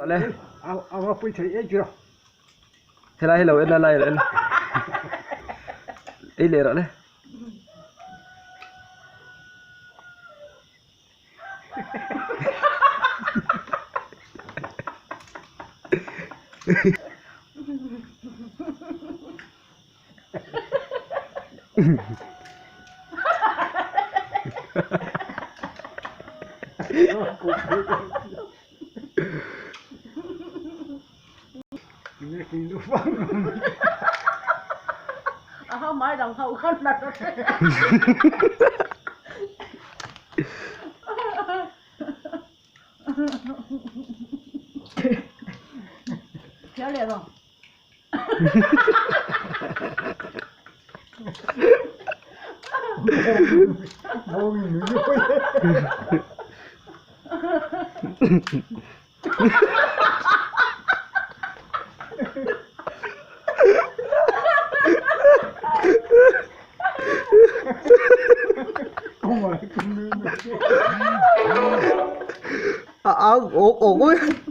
Le. Helai hi lo en la lai lo en la. Ei leh rawh le. A au uk uk ui.